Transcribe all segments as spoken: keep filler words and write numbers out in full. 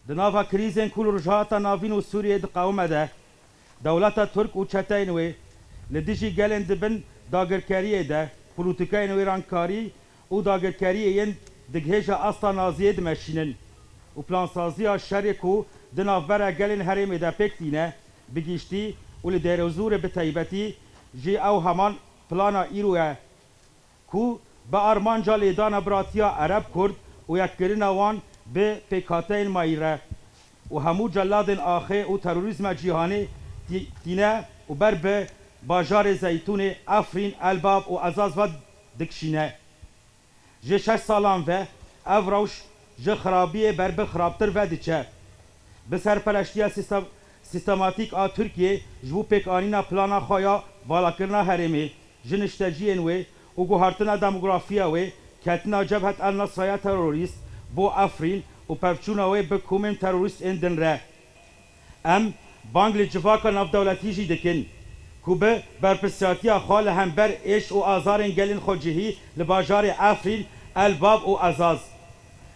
Di nava krîzên ku li Rojhilata Navîn û Sûriyeyê diqewime de, dewleta Tirk û çeteyên wê li dijî gelên di bin dagirkeriyê de, polîtîkayên wêrankarî û dagirkeriyê yên digihêje asta naziyê dimeşînin û plansaziya şerê ku di navbera gelên herêmê de pêk tîne, bi giştî û li Dêrezûrê bi taybetî jî ew heman plana îro ye. Ku bi armanca lêdana biratiya Ereb-Kurd û yekkirina wan bi pêkhateyên mayî re û hemû celadên axê û terorîzma cîhanê tî-, tîne û ber bi bajarê Zeytûnê, Efrîn, Elbab û Ezaz ve dikişîne. Ji şeş salan ve ev rewş ji xirabiyê ber bi xirabtir ve diçe. Bi serpereştiya sîstem-, sîstematîk a Tirkiyê ji bo pêkanîna plana xwe ya valakirina herêmê, ji nişteciyên wê û guhartina demografiya wê, ketina Cebhet El Nusraya terorîst bo Efrîn û pevçûna wê bi komên terorîst ên din re. Em bang li civaka navdewletî jî dikin ku bi berpirsiyatiya xwe li hember êş û azarên gelên xwecihî li bajarê Efrîn, Elbab û Ezaz,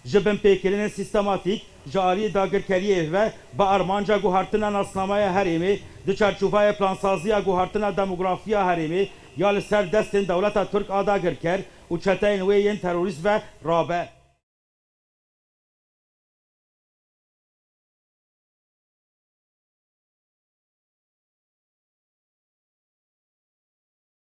ji binpêkirinên sîstematîk ji aliyê dagirkeriyê ve bi armanca guhartina nasnameya herêmê di çarçovaya plansaziya guhartina demografiya herêmê ya li ser destên dewleta Tirk a dagirker û çeteyên wê yên terorîst ve rabe.